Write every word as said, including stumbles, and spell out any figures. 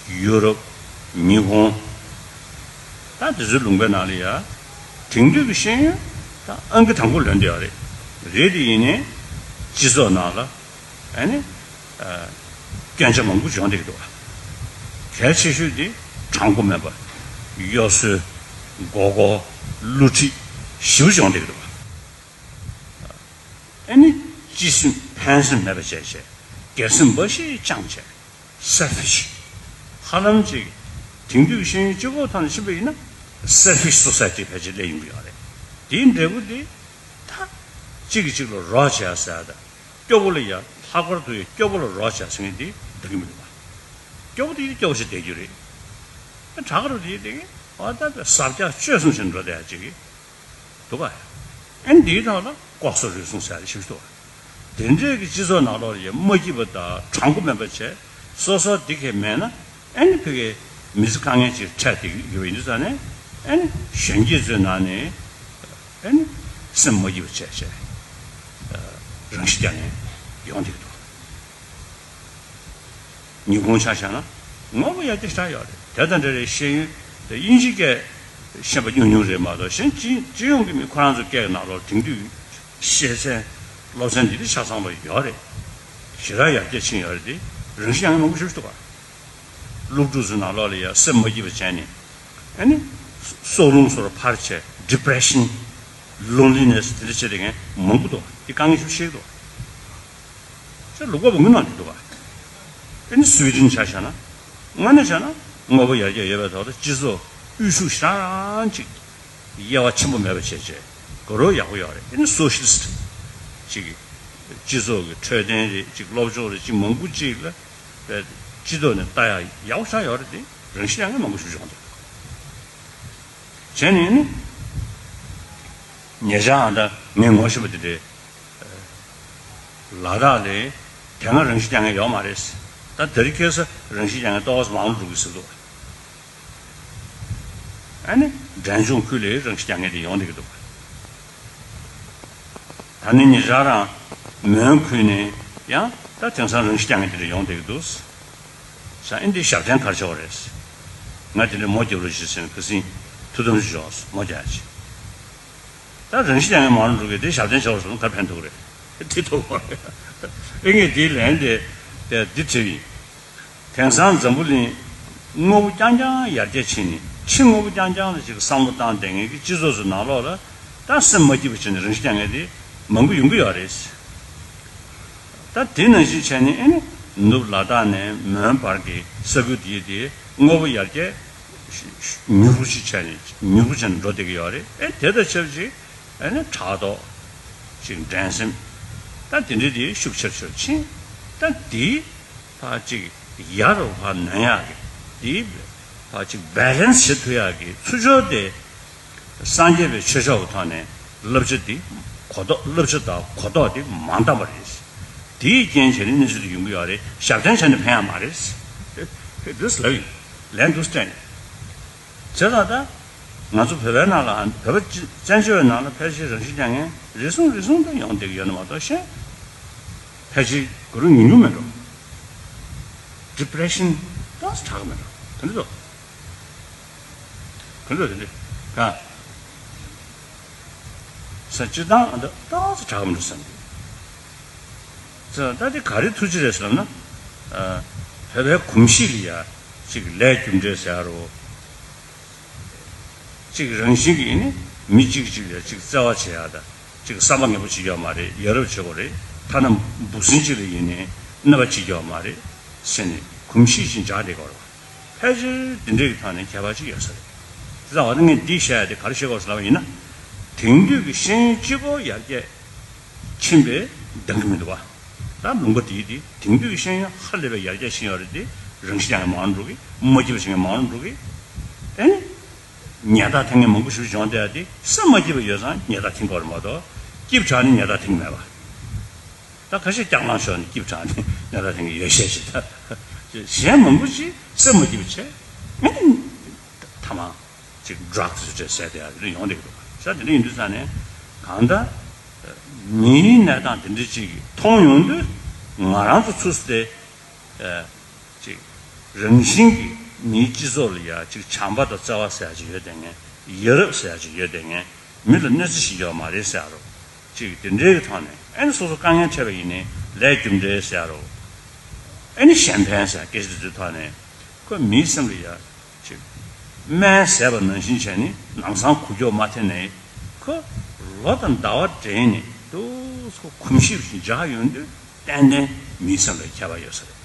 ཡུ་རོབ། ཉི་ཧོང་། ད་དེ་ཚོའི་ལུང་པའི་ནང་ལ་ཡ། དེང་དུས་ཀྱི་ཤེས་ཡོན་ད་ཨང་ཀི་དང་པོ་ལོན་བསྡད་ཡོད་རེད། རེད་དེ་ཡིན་ནའི་སྤྱི་ཚོགས་ནང་ལ་ཨ་ནི་ཨ་སྐྱོན་ཆ་མང་པོ་བྱུང་བསྡད་ཀྱི་འདུག་བ། གལ་ཆེ་ཤོས་དེ་དྲང་པོ་མེད་པ། གཡོ་ཟོལ། མགོ་སྐོར། བསླུ་བྲིད་ཞེ་པོ་བྱུང་བསྡད་ཀྱི་འདུག་བ། ཨ་ནི་སྤྱི་སེམས་ཕན་སེམས་མེད་པ་བྱས་བྱས། སྒེར་སེམས་འབའ་ཞིག་བཅངས་བྱས། སེལ་ཕིཤ། ཧ་ལམ་ཅིག་དེང་དུས་ཤེས་ཡོན་སྤྱི་ཁོག་ཐོག་ནས་ཕྱིན་པ་ཡིན་ན་སེལ་ཕིཤ་སོ་སའི་ཊི་ཕལ་ཆེར་སླེབས་ཡོང་གི་ཡོད་རེད། དེའི་འབྲས་བུ་དེ་ད་གཅིག་གིས་གཅིག་ལ་རོགས་བྱས་ཟེར་ཡ་དང་། སྐྱོ་པོ་ལ་ཡ་ལྷག་པར་དུ་ཡ་སྐྱོ་པོ་ལ་རོགས་བྱས་ཟེར་མཁན་དེ་འགྲིག་གི་མི་འདུག་བ། སྐྱོ་པོ་དེ་ཡིས་སྐྱོ་པོ་ཞིག་བསྡད་རྒྱུ་རེད། དྲག་རུ་དེ་དེ་གི་འོ་ད་ཟབ་རྒྱ་གཅོད་གསུམ་ཞིག་འགྲོ་བསྡད་ཡ་ཅིག་གི་འདུག་ག་ཨ་ནི་འདིའི་ཐོག་ལ་ལྐོག་ཟ་རུལ་སུངས་ཟེར་ཡ་ཞིག་འདུག་ག་དེ་འདྲའི་གི་སྤྱི་ཚོགས་ནང་ལོགས་ལ་ཡ་མ་སྐྱིད་པ་དང་དྲང་པོ་མེད་པ་བྱས་སོ་སོ་འདི་གས་མེད་ན་ཨ་ནི་ཕ་གིའི་མི་ཚེ་དཀའ་ངལ་ཅིག་འཕྲད་བསྡད་ཀྱི་ཡོད་པ་ཡིན་དུས་ཙང་ནས་ཨ་ནི་གཞོན་སྐྱེས་ཚོའི་ནང་ནས་ཨ་ནི་སེམས་མ་སྐྱིད་པ་བྱས་བྱས་རང་ཤི་རྒྱག་མཁན་ཡོང་བསྡད་ཀྱི་འདུག་ཉིན་གུང་ཆ་བཞག་ན་དངོས་པོ་ཡར་རྒྱས་ཆགས་ཡོད་རེད། དེ་དང་འབྲེལ་བའི་ཤེས་ཡོན་དེ་དབྱིན་ཇི་སྐད་ཤེས་པ་ཉུང་ཉུང་རེད་མ་གཏོགས་གཞན་སྤྱི་སྤྱི་ཡོངས་ཀྱི་མི་ཁོ་རང་ཚོ་སྐད་ཀྱི་ནང་ལོགས་དེང་དུས་ཤེས་ཚད་སློབ་ཚན་འདི་འདྲ་ཆ་ཚང་པ་ཡོད་རེད། ཞེ་དྲག་ཡར་རྒྱས་ཕྱིན་ཡོད་རེད་དེ་རང་ཤི་རྒྱག་མཁན་མང་པོ་ཞིག་འདུག་ག་སློབ་ཕྲུག་ཚོའི་ནང་ལོགས་ལ་ཡང་སེམས་མ་སྐྱིད་པ་བྱས་ནས་ཨ་ནི་སྲོག་རླུང་སོགས་འཕར་བྱས་ཌི་པི་རེ་ཤན། ལོན་ལི་ནེ་སི་དེ་འདྲ་བྱས་བསྡད་མཁན་མང་པོ་འདུག་དེ་དཀའ་ངལ་ཞིག་ཤེས་ཀྱི་འདུག་ཅེས་ལུག་པ་བུ་མོ་ནང་དུ་འདུག་ག་ཨ་ནི་སུའི་ཌེན་ཆ་བཞག་ན། དངོས་གནས་བྱས་ན་དངོས་པོ་ཡར་རྒྱས་ཡོད་པའི་ཐོག་ཏུ་སྤྱི་ཚོགས་དབུལ་ཕྱུག་ཞེ་དྲག་ཅིག་དབྱེ་བ་ཆེན་པོ་མེད་པ་བྱས་བྱས་དགའ་རབ་ཡག་པོ་ཡོད་རེད། ཨ་ནི་སོ་ཤི་ལི་སི་ཊི་ཅིག་སྤྱི་ཚོགས་ཀྱི་འཕྲོད་བསྟེན་རེད་ཅིག་སློབ་སྦྱོང་རེད་ཅིག་མང་པོ་ཅིག་ལ་སྤྱི་ཚོགས་ནས་ལྟ་ཡག་ཡག་པོ་ཆགས་ཡོད་རེད་དེ་རང་ཤི་རྒྱག་མཁན་མང་པོ་ཞིག་བྱུང་འདུག་བྱས་ནས་ནི། ཉེ་ཆར་ཨ་ད་ངས་ངོ་ཤེས་པ་དེ་འདྲའི་ལ་དྭགས་ལ་དེ་སྔ་རང་ཤི་རྒྱག་མཁན་ཡོད་མ་རེད། ད་དེ་རིང་ཁ་སང་རང་ཤི་རྒྱག་མཁན་ཏོག་ཙམ་མང་རུ་འགྲོ་གི་ཟེར་འདུག་ཨ་ནི་འབྲས་ལྗོངས་ཁུལ་ལ་རང་ཤི་རྒྱག་མཁན་དེ་ཡོང་བསྡད་ཀྱི་འདུག་ད་ནི་ཉེ་ཆར་རང་མོན་ཁུལ་ནས་ཡང་ད་དེང་སང་རང་ཤི་རྒྱག་མཁན་དེ་འདྲ་ཡོང་བསྡད་ཀྱི་འདུག་ས་ཨིན་དེ་ཞབས་བརྟན་ག་རེ་བྱེད་པ་རེད། ང་དེ་འདྲའི་མོ་རྒྱབ་རོགས་བྱེད་ཟེར་ནས་ཁ་སང་ཐུགས་དམ་ཞུ་ཆོག་མོ་རྒྱག་ཅིག་ད་རང་ཤི་རྒྱག་མཁན་མང་རུ་འགྲོ་གི་དེ་ཞབས་བརྟན་བྱེད་པ་སོང་ན་ག་རེ་ཕན་ཐོགས་རེད། དེ་ཐོག་མ་རེད། ཨེ་ངས་དེའི་ལན་དེ་དེ་འདི་དྲིས་ཡིན། དེང་སང་འཛམ་བུ་གླིང་དངོས་པོ་རྐྱང་རྐྱང་ཡར་རྒྱས་ཕྱིན་ནས་ཕྱི་དངོས་པོ་རྐྱང་རྐྱང་ལ་ཅིག་བསམ་བློ་བཏང་བསྡད་མཁན་གྱི་སྤྱི་ཚོགས་སུ་ནང་ལོགས་ལ་ད་སེམས་མ་སྐྱིད་པ་བྱས་ནས་རང་ཤི་རྒྱག་མཁན་དེ་མང་པོ་ཡོང་གི་ཡོད་རེད། ད་དེ་ནང་བཞིན་བྱས་ནས་ཨེ་ནི་ནུབ་ལ་དྭགས་ནས་མོན་བར་གྱི་ས་ཁུལ་དེའི་དེ་དངོས་པོ་ཡར་རྒྱས་མྱུར་པོ་ཞིག་བྱས་ནས་མྱུར་པོ་བྱས་ནས་འགྲོ་བསྡད་ཀྱི་ཡོད་རེད། ཨེ་དེ་དང་ཆབས་ཅིག་ཨེ་ནི་ཕྲག་དོག་ཅིག་འགྲན་སེམས་ད་དེ་འདྲའི་དེ་ཤུགས་ཆེར་ཆེར་ཕྱིན། ད་དེ་ཕར་ཅིག་ཡར་རུ་ཕར་ནོན་ཡག་གི་དེ་ཕར་ཅིག་བེ་ལེན་སི་བྱེད་ཐུབ་ཡག་གི་ཚུར་ཕྱོགས་དེ། སངས་རྒྱས་པའི་ཆོས་ཕྱོགས་ཀྱི་ཐོག་ནས་བསླབ་བྱ་འདི་གོ་རྟོགས་བསླབ་བྱ་དང་གོ་རྟོགས་འདི་མ་འདང་བ་རེད། དེའི་རྐྱེན་བྱས་ནས་གནས་ཚུལ་འདི་ཡོང་གི་ཡོད་རེད། ཞབས་བརྟན་བྱས་ནས་ཕན་ཡག་མ་རེད། འདི་ལབ་ཡིན། ལན་འདུག་སྤྲད་ཡིན། བྱས་ཙང་ད་ང་ཚོ་བོད་པའི་ནང་ལ་བོད་པ་སྤྱི་བཙན་བྱོལ་བའི་ནང་ལ་ཕལ་ཆེར་རང་ཤི་རྒྱག་མཁན་རེ་ཟུང་རེ་ཟུང་དུ་ཡོང་བསྡད་ཀྱི་ཡོད་ན་མ་གཏོགས་གཞན་ཕལ་ཆེར་གུ་རུ་ཉུང་ཉུང་མེད་འགྲོ། ཌི་པི་རེ་ཤན་ཏོག་ཙམ་དྲག་གི་མེད་འགྲོ། དེ་འདྲ་འདུག་ག་འདྲ་དེ་འདྲ་ག་ས་སྤྱིར་བཏང་ཨ་འདི་ཏོག་ཙམ་དྲག་མི་འདུག་བསམ་གྱི། ཙང་ད་དེ་ག་རེ་ཐུགས་རྗེ་རེད་ཟེར་ན། ཨ་བོད་པའི་གོམས་གཤིས་ལ་ཡ་གཅིག་ལས་རྒྱུ་འབྲས་ཟེར་ཡ་རོ། གཅིག་རང་བཞིན་གྱིས་ནི་མི་གཅིག་གཅིག་ལ་གཅིག་བརྩེ་བ་བྱེད་ཡ་ད་གཅིག་བསམ་པ་ངན་པོ་བྱེད་ཡོད་མ་རེད། ཡ་རབས་བྱེད་དགོས་རེད། ཐ་ན་འབུ་སྲིན་གཅིག་ལ་ཡིན་ནའི་གནོད་པ་བྱེད་ཡོད་མ་རེད་ཟེར་ནས་གོམས་གཤིས་ཤིག་འཇགས་བསྡད་དགོས་རེད་བ། ཕལ་ཆེར་འདི་འདྲའི་ཐོག་ནས་ཁྱད་པར་ཅིག་ཡོད་ས་རེད། དེ་ཙང་བ་ནི་ངས་འདི་བཤད་ཡ་དེ་ག་རེ་བཤད་དགོས་ཟེར་ལབ་པ་ཡིན་ན། དེང་དུས་ཀྱི་ཤེས་ཡོན་སྤྱི་སྐོར་ཡར་རྒྱས་ཕྱིན་པས་འདང་གི་མི་འདུག་བ། ད་ལུང་པ་དེའི་དེ་དེང་དུས་ཀྱི་ཤེས་ཡོན་ཧ་ལས་པའི་ཡར་རྒྱས་ཕྱིན་ཡོད་རེད་དེ། རང་ཤི་རྒྱག་མཁན་མང་རུ་འགྲོ་གི། མ་སྐྱིད་པ་བྱེད་མཁན་མང་རུ་འགྲོ་གི། ཨེ་ནི། ཉལ་ཐ་འཐེན་མཁན་མང་པོ་ཞིག་བྱུང་བསྡད་ཡ་དེ་སེམས་མ་སྐྱིད་པ་ཡོད་ཙང་ཉལ་ཐ་འཐེན་དགོས་རེད་མ་གཏོགས་སྐྱིད་པ་དྲགས་ནས་ཉལ་ཐ་འཐེན་གི་མེད་པ། ད་ཁ་ཤས་སྐྱག་ལང་ཤོར་ནས་སྐྱིད་པ་དྲགས་ནས་ཉལ་ཐ་འཐེན་གི་ཡོད་ཤས་ཤིག་ད་གཞན་མང་པོ་ཞིག་སེམས་མ་སྐྱིད་པ་བྱས། ཨེ་ནི། ཐ་མ་ཅིག་ཌྲག་ཟེར་བྱས་ཟས་བསྡད་ཡ་དེ་འདྲ་ཡོང་བསྡད་ཀྱི་འདུག་ས་དེ་འདྲ་ཡིན་དུས་ཙང་ནས་གང་ལྟར་མིའི་གནས་སྟངས་དེ་འདྲ་ཅིག་མཐོང་ཡོང་དུས་ང་རང་ཚོ་ཚུར་སྟེ་ཅིག་ རང་བཞིན་གྱིས་མིའི་སྤྱི་ཚོགས་ལ་ཡ་ཅིག་བྱམས་པ་དང་བརྩེ་བ་ཟེར་ཡ་ཅིག་ཡོད་དེ་ངས། ཡ་རབས་ཟེར་ཡ་ཅིག་ཡོད་དེ་ངས། མི་ལ་གནོད་འཚེ་ཞིག་ཡོད་མ་རེད་ཟེར་ཡ་རོ། ཅིག་དེ་འདྲའི་གི་ཐོག་ནས་ཨ་ནི་སོ་སོ་དཀའ་ངལ་འཕྲད་པ་ཡིན་ནའི་ལས་རྒྱུ་འབྲས་ཟེར་ཡ་རོ། ཨ་ནི་གཞན་ཕན་ཟེར་ཡ་སྐད་ཆ་དེ་ཚོའི་ཐོག་ནས་ཁོ་མིའི་སེམས་ལ་ཡ་ཅིག་སྨན་ཟས་པ་ནང་བཞིན་བྱས་ནས་ལམ་སང་འགུལ་སྐྱོད་མ་ཐེབས་ནའི་ཁོ་ལོ་དང་ཟླ་བ་འདྲེས་ནས་དུས་ཚོད་གོམས་གཤིས་བཞིན་འཇགས་ཡོང་དུས་ཏན་ཏན་མིའི་སེམས་ལ་ཁྱད་པར་ཡོད་ས་རེད།